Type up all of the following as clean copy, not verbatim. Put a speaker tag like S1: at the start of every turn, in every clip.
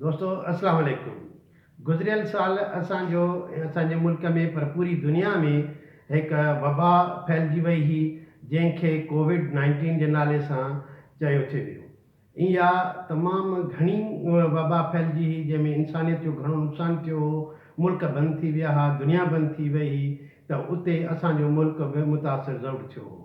S1: دوستو اسلام عليڪم گذريل سال اسان جو اسان جي ملڪ ۾ پر پوري دنيا ۾ هڪ وبا ڦهلجي وئي هئي جنهن کي ڪووڊ نائنٽين جي نالي سان چيو ٿي ويو اها تمام گهڻي وبا ڦهلجي هئي جنهن ۾ انسانيت جو گهڻو نقصان ٿيو هو ملڪ بند ٿي ويا ها دنيا بند ٿي وئي هئي ته اتي اسان جو ملڪ به متاثر ضرور ٿيو هو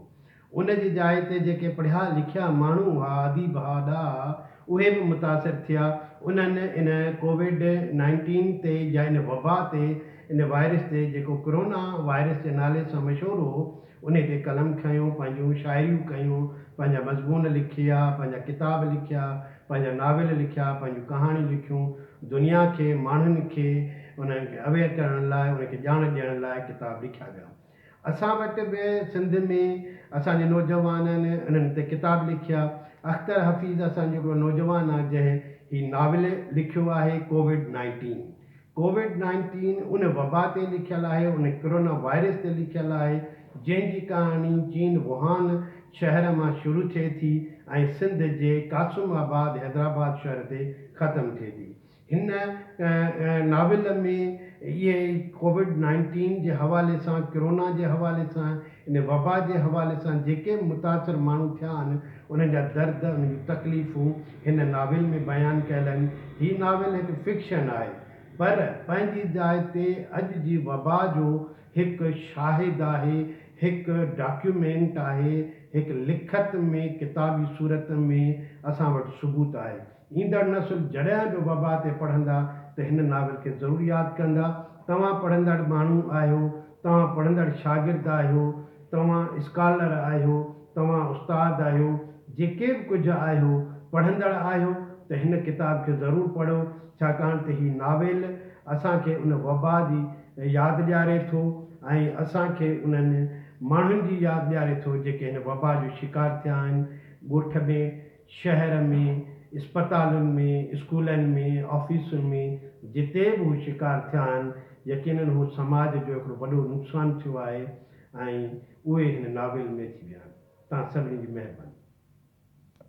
S1: ان جي جاء تي جيڪي پڙهيا لکيا ماڻهو ها، اديب ها، ڏاها ها، اهي به متاثر ٿيا. انهن ان ڪووڊ نائنٽين تي يا ان وبا تي، ان وائرس تي جيڪو ڪرونا وائرس جي نالي سان مشهور هو، انهي تي قلم کنيو، پنهنجون شاعريون ڪيون، پنهنجا مضمون لکيا، پنهنجا ڪتاب لکيا، پنهنجا ناول لکيا، پنهنجون ڪهاڻيون لکيون، دنيا کي، ماڻهن کي انهن کي اويئر ڪرڻ لاء، انهن کي ڄاڻ ڏيڻ لاء ڪتاب لکيا ويا. اسان وٽ به سنڌ ۾ اسان جي نوجوانن انهن تي ڪتاب لکيا. اختر حفيظ اسان جو هڪڙو نوجوان آهي جنهن هي ناول لکيو آهي ڪووڊ نائنٽين. ڪووڊ نائنٽين ان وبا تي لکيل آهي ان ڪرونا وائرس تي لکيل آهي جنهن جي ڪهاڻي چين ووهان شهر مان شروع ٿئي ٿي ۽ سنڌ جي قاسم آباد حيدرآباد شهر تي ختم ٿئي ٿي. هن ناول ۾ اهي ڪووڊ نائنٽين جي حوالي سان، ڪرونا جي حوالي سان، ان وبا جي حوالي سان جيڪي به متاثر ماڻهو ٿيا آهن، انهن جا درد، انهن جون تڪليفون هن ناول ۾ بيان ڪيل آهن. هي ناول هڪ فڪشن آهي، پر پنهنجي جاء تي اڄ جي وبا جو هڪ شاهد آهي، هڪ ڊاڪيومينٽ آهي، هڪ لکت ۾ ڪتابي صورت ۾ اسان وٽ ثبوت آهي. ايندڙ نسل جڏهن به وبا تي پڙهندا ته هن ناول کي ضرور ياد ڪندا. توهان پڙهندڙ ماڻهو آهيو، توهان پڙهندڙ شاگرد آهيو، توهان اسڪالر آهيو، توهان استاد آهيو، جيڪي به ڪجهه آهيو، پڙهندڙ آهيو ته هن ڪتاب کي ضرور پڙهو، ڇاڪاڻ ته هي ناول اسان کي ان وبا جي ياد ڏياري ٿو ۽ اسان کي انهن ماڻهن جي ياد ڏياري ٿو جيڪي هن وبا جو شڪار ٿيا آهن. ڳوٺ ۾ شهر ۾، اسپتالن ۾، اسڪولن ۾، آفيسن ۾ جتي به هو شڪار ٿيا آهن، يقينن هو سماج جو هڪڙو وڏو نقصان ٿيو آهي ۽ اهي هن ناول ۾ اچي ويا آهن. توهان سڀني جي مهرباني.